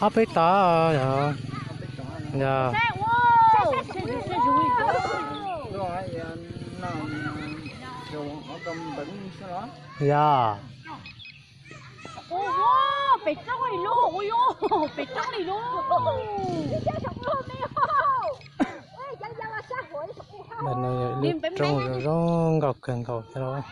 Ob peb tod yog. Yog. Yog. Pem roob li lauj, pem roob li lauj. Ntawm no yog ib lub roob zoo zoo nkauj kawg nkaus thiab lauj.